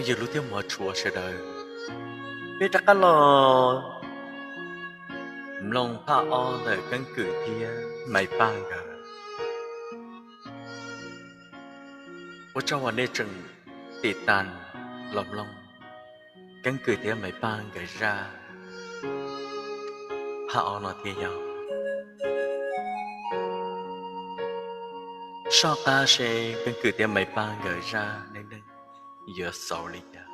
Yog lub thiab hmov tshua sawv daws, peb rov qab los mloog phaj ob ntawm Keeb Kwm thiab Maiv Paj nkawd. Ua tsaug uas nej tseem tiv tas los mloog Keeb Kwm thiab Maiv Paj nkawd zaj phaj ob no thiab yog soj qab seb Keeb Kwm thiab Maiv Paj nkawd zaj neej neeg yuav xaus li cas.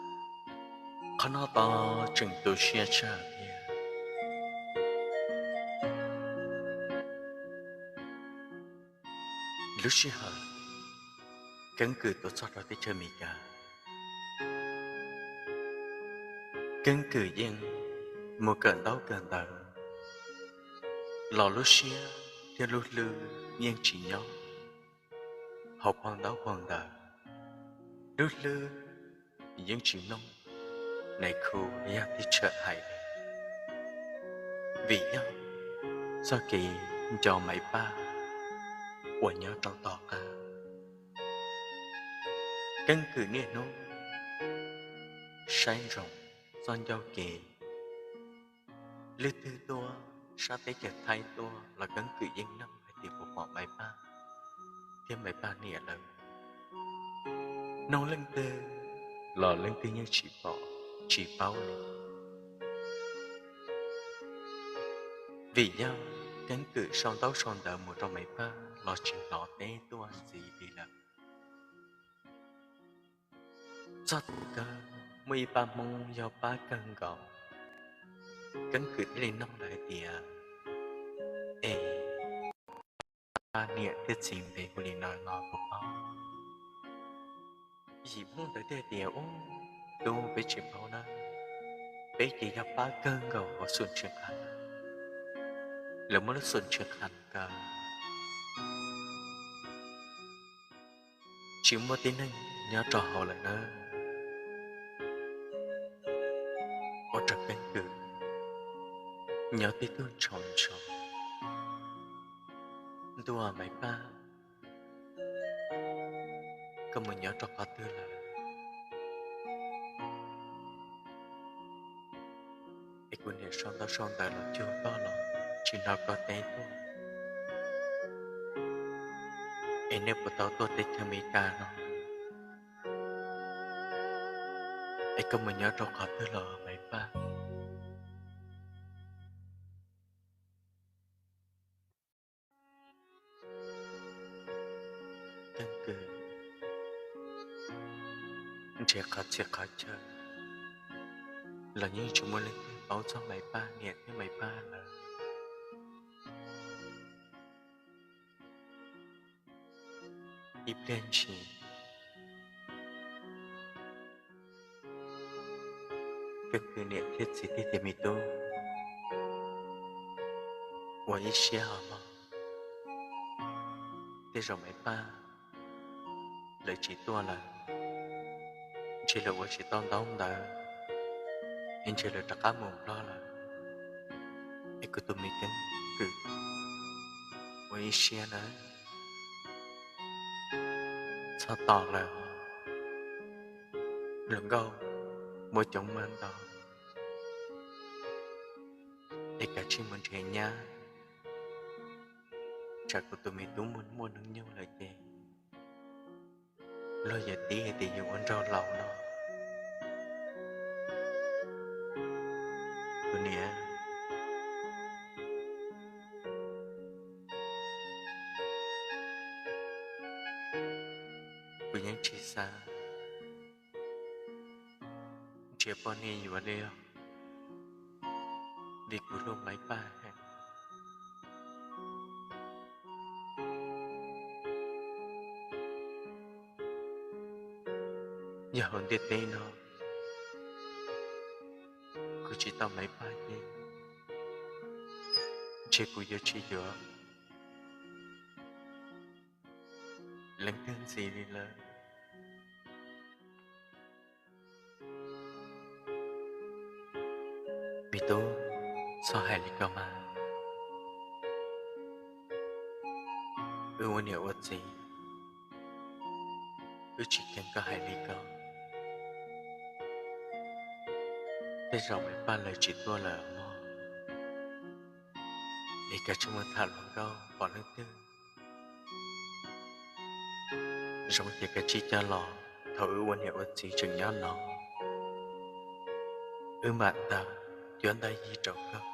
Qhov no tau tseem tu siab tshaj thiab. Lub sij hawm Keeb Kwm tuaj txog rau teb chaws Amelikas, Keeb Kwm yeej mus kawm ntaub kawm ntawv los lub siab thiab lub hlwb yeej tsis nyob hauv phau ntaub phau ntawv. Lub hlwb yeej tsis mloog nais khu yog tib tsham hais li, vim yog txoj kev nco Maiv Paj uas nyob rau tom qab. Keeb Kwm niaj hnub saib ntsoov txoj ncauj kev, leej twg tuaj sab teb chaws Thaib tuaj los Keeb Kwm yeej nug hais tias puas pom Maiv Paj thiab Maiv Paj niam lawm. Nug leej twg los leej twg yeej tsis pom tsis paub li. Vim yog Keeb Kwm sau ntaub sau ntawv mus rau Maiv Paj los tsis hnov teb tuaj ntxiv li lawm. Txog thaum kawg muaj ib pab Hmoob yog pab kawg nkaus, Keeb Kwm thiaj li nug lawv hais tias, es Paj niam thiab txiv npe hu li no no puas paub? Yim Hmoob ntawd thiaj tias, ub, tub, peb tsis paub na, peb ces yog pab kawg nkaus hauv Xum Tshwm Qhas. Lawv muab lub Xum Tshwm Qhas kaw, tsis muaj tib neeg nyob rau hauv lawm nawb. Ua rau Keeb Kwm nyob tib tug ntshau ntshau. Ntuj, Maiv Paj, koj mus nyob rau qhov twg lawm? Es kuv niam sau ntaub sau ntawv los cuag koj los tsis hnov koj teb tuaj. Es nej puas tau tuaj teb chaws Amelikas no? Es koj mus nyob rau qhov twg los Maiv Paj? Keeb Kwm nrhiav qhov txhia qhov chaw los yeej tsis muaj leej twg paub txog Maiv Paj niam thiab Maiv Paj lawm. Ib pliag ntshis, Keeb Kwm niam thiab txiv thiaj tias, me tub, ua ib siab os mog, tej zaum Maiv Paj lawv tsis tuaj lawm, ntshe lawv ua tsis tau ntaub ntawv, es ntshe lawv rov qab mus Nplog lawm. Es kuv tus me Keeb Kwm, ua ib siab nawb, txhob tos lawm, hluas nkauj muaj coob muaj ntau, es kav tsij mus nrhiav nyab, tsam kuv tus me tub muaj muaj hnub nyoog lawm ces luag yuav tib hais tias yus ua nraug laus no. Kuv niam, kuv yeej tsis xav nrhiav poj niam yuav li os, vim kuv hlub Maiv Paj heev. Yog hauv ntiaj teb no kuv tsis tau Maiv Paj ces ntshe kuv yuav tsis yuav leej twg ntxiv li lawm. Me tub, txhob hais li ko mas. Wb ua niam ua txiv, wb tsis kheev koj hais li ko. Tej zaum Maiv Paj lawv tsis tuaj lawm mog, es koj tsis mus tham hluas nkauj pom leej twg, zoo ces koj cia li coj los. Thaum wb ua niam ua txiv tseem nyob no, wb mam tau cuab ntaj yig rau koj.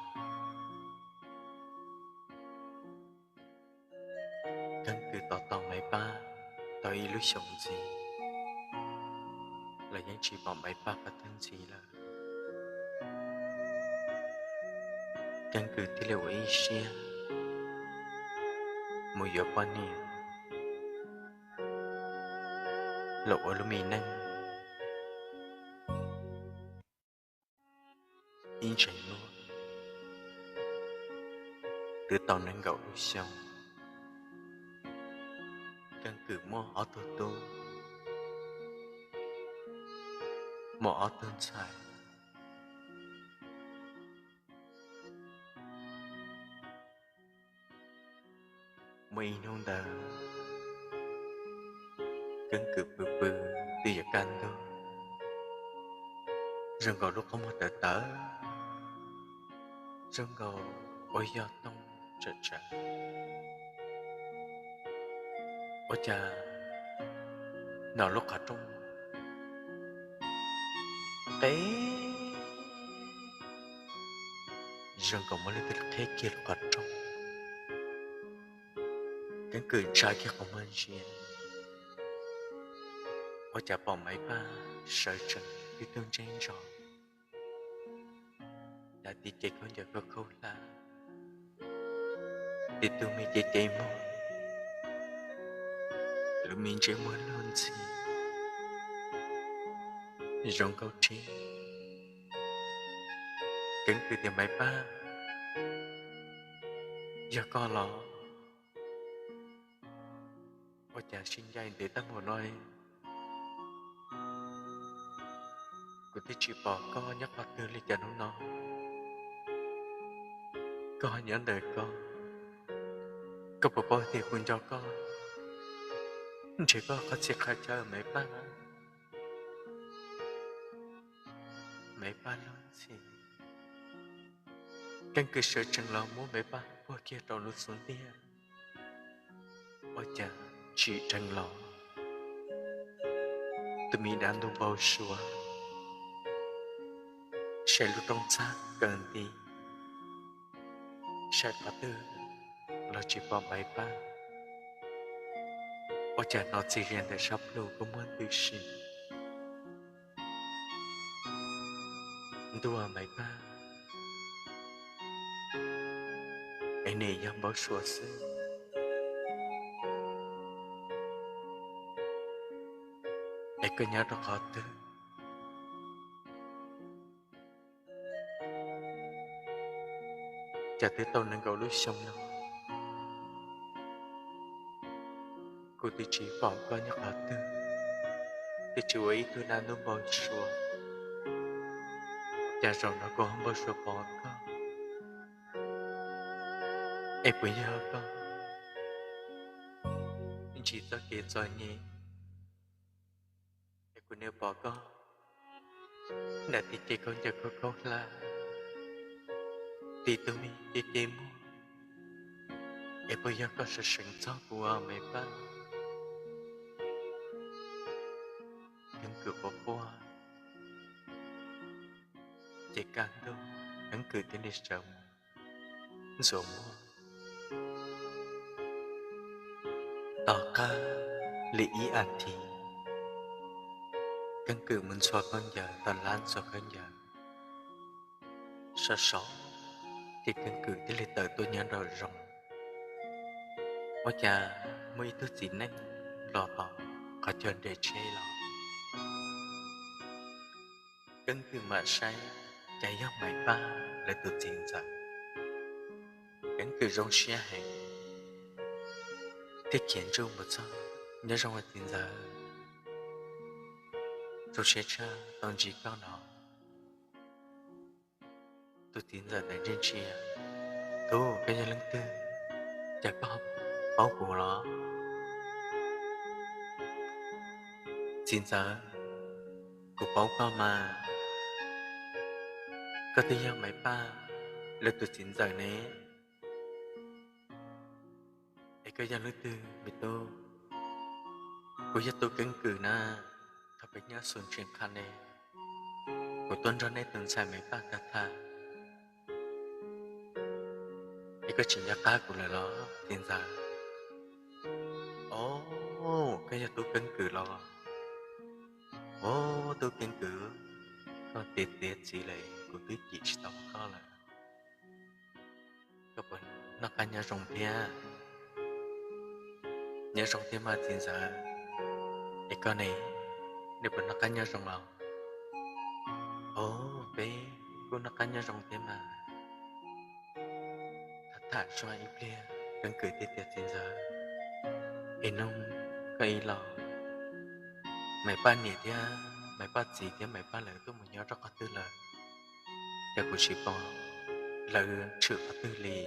Keeb Kwm tos tos Maiv Paj tau ib lub xyoos ntxiv los yeej tsis pom Maiv Paj qhov twg ntxiv lawm. Keeb Kwm thiaj li ua ib siab mus yuav poj niam los ua lub me neej. Ib ntseeg luaj, twb tau nees nkaum lub xyoo, Keeb Kwm muaj ob tug tub, muaj ob tug ntxhais. Muaj ib hnub ntawd, Keeb Kwm pw pw twb yuav kaj ntug, zoo nkaus lub qhov muag tawv tawv, zoo nkaus ua yog toog tsawm tsawv. Ua cas hnov lub qhov rooj qe, zoo nkaus muaj leej twg qheb kiag lub qhov rooj. Keeb Kwm ntsa kiag qhov muag ntsia, ua cas pom Maiv Paj sawv tsees tib tug ntsej ntso, dav tis ces khaub ncaws khaub khaub hlab, tib tug me cev cev muag, lub me ntsej muag luag ntxhi, zoo nkauj thiab. Keeb Kwm tias, Maiv Paj, yog koj los? Ua cas sib ncaim ntev tag npaum no, kuv twb tsis pom koj nyob qhov twg li cas hnub no? Koj nyob ntawm koj, koj puas paub tias kuv nco koj nrhiav koj qhov txhia qhov chaw, Maiv Paj? Maiv Paj luag ntxhi. Keeb Kwm sawv tsees los muab Maiv Paj puag kiag rau lub xub ntiag, ua cas tsim dheev los tus me dab ntub npau suav, saib lub rooj txaj kaw nti, saib qhov twg los tsis pom Maiv Paj. Ua cas hnov txiv riam ntawm sab plhu kua muag ntws si, Ntuj, Maiv Paj, es nim yog npau suav xwb, es koj nyob rau qhov twg? Cas twb tau nees nkaum lub xyoo no, kuv twb tsis pom koj nyob qhov twg, twb tsis ua ib tug dab ntub npau suav, cas zaum no kuv ho npau suav pom koj? Es puas yog koj ntsis txoj kev txom nyem, es kuv nim pom koj dav tis ces khaub ncaws khaub khaub hlab, tis tus me cev cev muag, es puas yog koj sawv seev txog kuv, Maiv Paj? Keeb Kwm quaj quaj, ces kaj ntug, Keeb Kwm thiaj li sawv mus ntxuav muag. Tom qab li ib as thiv, Keeb Kwm mus ntxhua khaub ncaws, tom lab ntxhua khaub ncaws, sov sov, ces Keeb Kwm thiaj li tawm tuaj nyob nraum zoov. Ua cas muaj ib tug txiv neej los tom qhov chaw nres tsheb los. Keeb Kwm mam saib, cas yog Maiv Paj lawv tus txiv ntxawm. Keeb Kwm zoo siab heev, thiaj khiav ntsuj mus txog. Nyob zoo os txiv ntxawm, zoo siab tshaj tau ntsib koj no. Tus txiv ntxawm ntawd ntsia ntsia, Tub, koj yog leej twg? Cas koj paub kuv los? Txiv ntxawm, kuv paub koj mas. Koj twb yog Maiv Paj lawv tus txiv ntxawm ne, es koj yog leej twg me tub? Kuv yog Tub Keeb Kwm na, thaum peb nyob Xus Ntsees Kham ne, kuv tuaj nrog nej tus ntxhais Maiv Paj tham tham, es koj tsis nco qab kuv lawm los txiv ntxawm? Os, koj yog Tub Keeb Kwm los? Os, Tub Keeb Kwm, koj tiav txiv lawm kuv twb cim tsis tau koj lawm. Koj puas noj qab nyob zoo thiab? Nyob zoo thiab mas txiv ntxawm. Es koj ne, nej puas noj qab nyob zoo los? Os, peb kuj noj qab nyob zoo thiab mas. Tham tham zog ib pliag, Keeb Kwm thiaj tias txiv ntxawm, es noog koj ib los, Maiv Paj niam thiab Maiv Paj txiv thiab Maiv Paj lawv tuaj mus nyob rau qhov twg lawm? Cas kuv tsis pom lawv tshwm qhov twg li.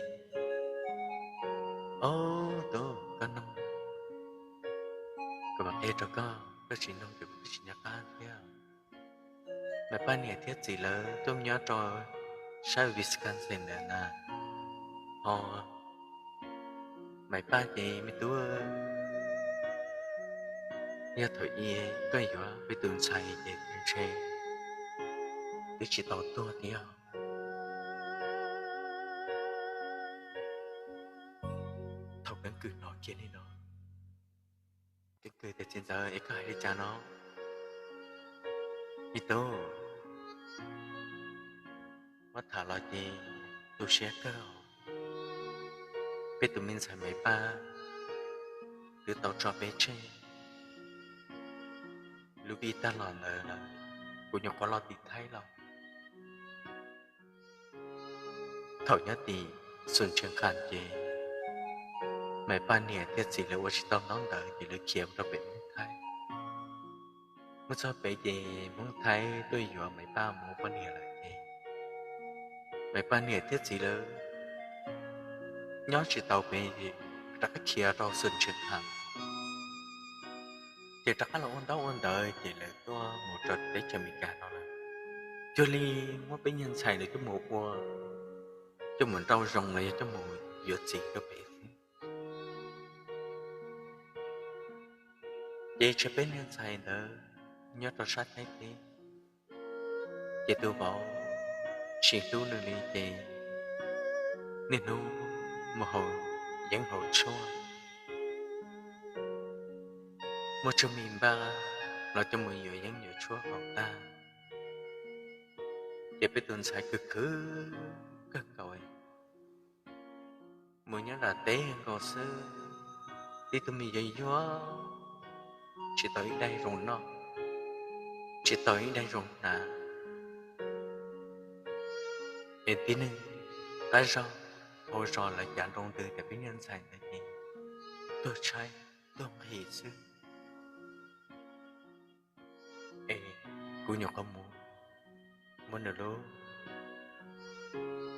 Os, tub, koj noog, kuv mam qhia rau koj, koj tsis noog ces kuv twb tsis nco qab thiab. Maiv Paj niam thiab txiv lawv tuaj nyob rau sab Wisconsin ntawd na, ho Maiv Paj ces me tub, yog thaum ub koj yuav peb tus ntxhais ces ntshe twb tsis tau tuag thiab. Thaum Keeb Kwm hnov kiag li no, Keeb Kwm tias txiv ntxawm, es koj hais li cas no? Me tub, muab tham los ces tu siab kawg. Peb tus me ntxhais Maiv Paj twb tau tso peb tseg lub vij tag los ntawd lawm, kuv nyuam qhuav los tim Thaib los. Thaum nyob tim Xus Ntsees Kham ces Maiv Paj niam thiab txiv lawv ua tsis tau ntaub ntawv ces lawv khiav mus rau pem Hmoob Thaib. Mus txog pem ces Hmoob Thaib tuaj yuav Maiv Paj mus ua poj niam lawm ces Maiv Paj niam thiab txiv lawv nyob tsis tau pem, rov qab khiav rau Xus Ntsees Kham. Ces rov qab los ua ntaub ua ntawv ces lawv tuaj mus rau teb chaws Amelikas no lawm. Cuag li muab peb niag ntxhais ntawd coj mus ua, coj mus nrauj zoo los yog coj mus yuav txiv rau pem xwb. Ces tshuav peb niag ntxhais ntawd nyob rau sab Thaib teb, ces tus vauv tsis hlub nws li ces niaj hnub mus haus yeeb haus tshuaj, muaj tsawg me npaj los coj mus yuav yeeb yuav tshuaj haus tag. Ces peb tus ntxhais khwv khwv kawg nkaus, mus nyob nram teb nkaus xwb, tib tug me yuag yuag, tsis tau ib daig zoo noj, tsis tau ib daig zoo hnav. Es tib neeg qab zog hauv zos lawv cav nroo ntws tias peb niag ntxhais ntawd ces tuag tshaib tuag nqhis xwb. Es kuv nyuam qhuav mus muab nws lub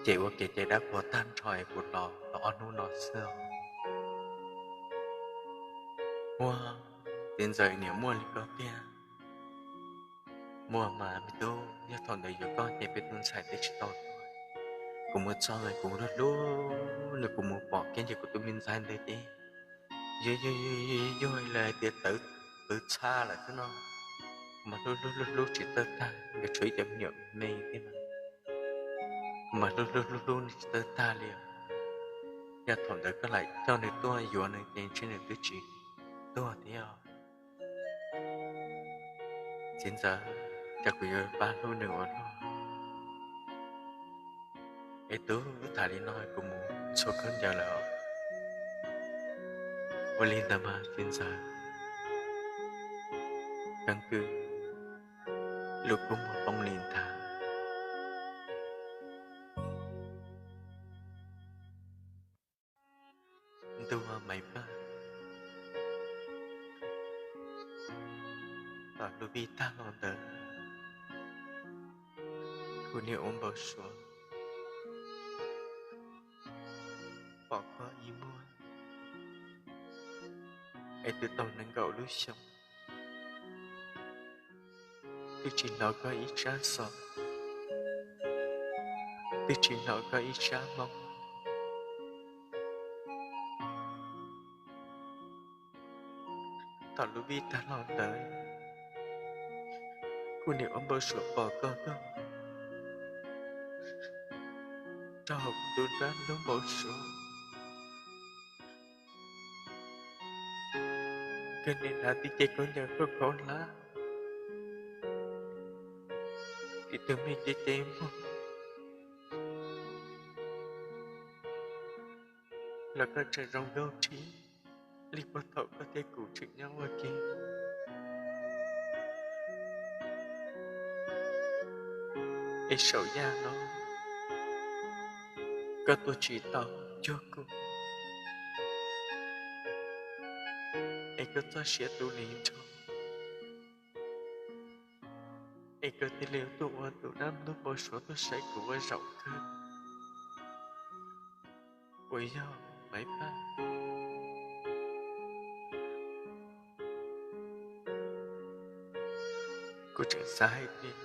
cev ua kev cai dab qhuas tag nrho es kuv los tau ob hnub no xwb os. Muaj, txiv ntxawm, niam muaj li koj tiag. Muaj mas me tub, yog thaum ntawd yuav koj ces peb tus ntxhais twb tsis tau tuag. Kuv mus txog lawm kuv hlub hlub nws, kuv mus pom kiag ces kuv tus me ntxhais ntawd ces yuag yuag yuag yuag li hais tias tawv txha lawm xwb no. Kuv mas hlub hlub hlub hlub tsis txawj tag, nkawd tshuav ib cov me nyuam me thiab no. Kuv mas hlub hlub hlub hlub nws tsis txawj tag li os. Yog thaum ntawd koj lam coj nws tuaj yuav nws ces ntshe nws twb tsis tuag thiab os. Txiv ntxawm, cas kuv yuav pab hlub nws ua luaj. Es tub, wb tham li no kuv mus txhua khaub ncaws lawm os. Ua li ntawd mas txiv ntxawm, Keeb Kwm, lub kua muag poob li ntag. Ntuj, Maiv Paj, tom lub vij tag los ntawd, kuv niam ua npau suav pom koj ib muag, es twb tau nees nkaum lub xyoo, twb tsis hnov koj ib tsab xov. twb tsis hnov koj ib sab hmoo. Thaum lub vij tag los ntawd, kuv nim ua npau suav pom koj tuaj rau hauv kuv tus dab lub npau suav. Koj nim hnav tib ce khaub ncaws khaub khaub hlab, tib tug me cev cev muag, los koj tseem zoo nkauj thiab li puag thaum koj thiab kuv tseem nyob ua ke. Es saum yaj no koj tuaj tsis tau cuag kuv, es koj txoj sia tu li nrho, es koj thiaj li tuaj ua tus dab lub npau suav tuaj saib kuv ua zaum kawg. Puas yog Maiv Paj? Kuv tseem xav hais tias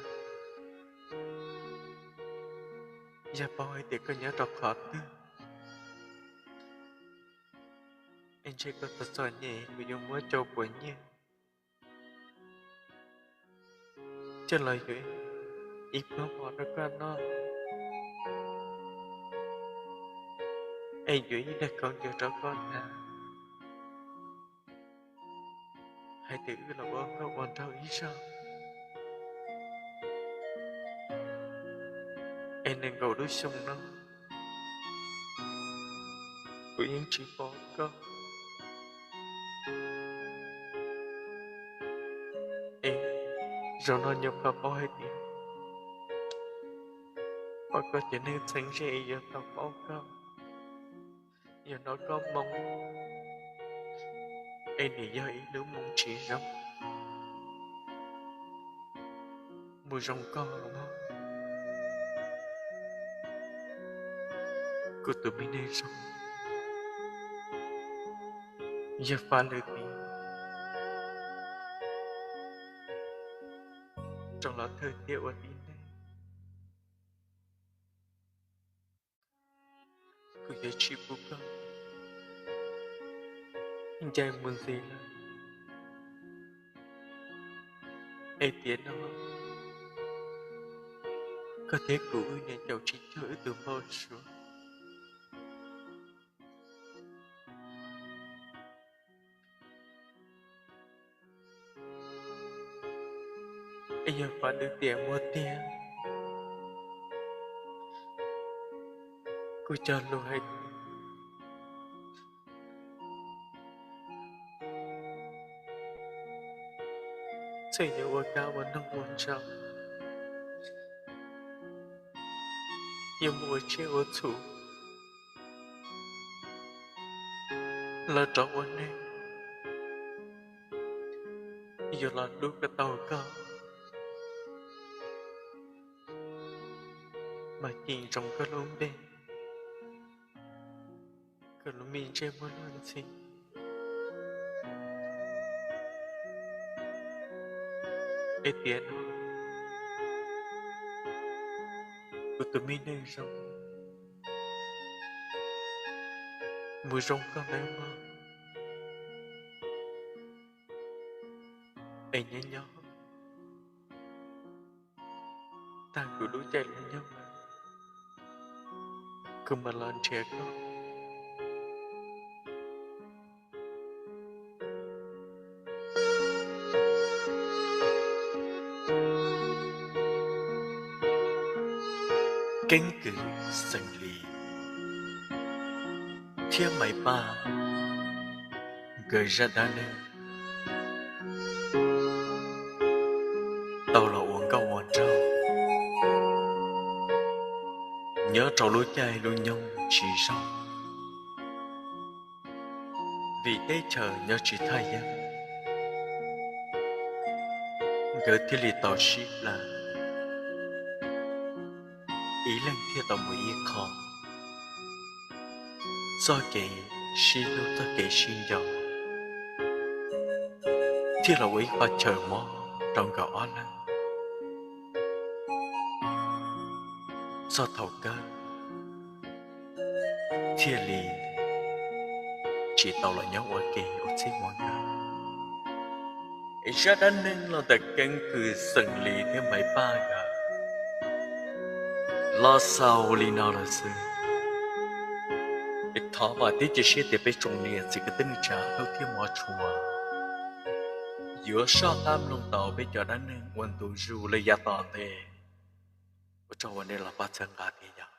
yog paub hais tias koj nyob rau qhov twg, es ntshe koj txom txom nyem kuv yuav muab cau puas nyiaj coj los yuav ib pluag mov rau koj noj, es yuav ib daig khaub ncaws rau koj hnav, hais tias wb los ua nkauj ua nraug ib zaug. Es nees nkaum lub xyoo no kuv yeej tsis pom koj. Es zaum no nyuam qhuav paub hais tias pom koj ces neeg txheeb ze es yuav tau paub koj, yuav hnov koj moo, es nim yog ib lub moo tsis zoo mus zoo koj mog, kuv tus me neeg zoo. Yog faj lwm tiam rau los thawj thiab ua tib neeg, kuv yuav tsis pub koj ncaim mus ntxiv lawm. Es tiam no koj thiab kuv wb niam caum tsis cuag wb tus npau suav. Es yog faj lwm tiam muaj tiag, kuv cog lus hais tias txawm yuav ua kab ua noog ua nraug, yuav mus ua tsiaj ua txhu los rov ua neeg, yuav los hlub kom tau koj, mas cim ntsoov koj lub npe, koj lub me ntsej muag luag ntxhi. Es tiam no kuv tus me neeg zoo, mus zoo koj nawb mog. Es nyob nyob tag kuv lub caij lub nyoog, kuv mam los nrhiav koj. Keeb kwm xeem Lis thiab Maiv Paj nkawd zaj dab neeg tau los ua nkauj ua nraug nyob rau lub caij lub nyoog tsis zoo. Vim teb chaws nyob tsis thaj yeeb, nkawd thiaj li tau sib plam, ib leeg thiaj tau mus ib qho. Txoj kev sib hlub txoj kev sib nco thiaj los ua ib qho chaw mob rau nkawd ob leeg. txog thaum kawg thiaj li tsis tau los nyob ua ke ua txij ua nkawm. Es zaj dab neeg los ntawm Keeb Kwm, Xeem Lis thiab Maiv Paj nkawd los xaus li no lawm xwb. Es thov vam thiab cia siab tias peb tsoom niam txiv kwv tij neej tsa hnub thiab hmo tshua yuav soj qab mloog tau peb cov dab neeg ua ntu zus li yav tom ntej. Ua tsaug uas nej los pab txhawb nqa thiab yom.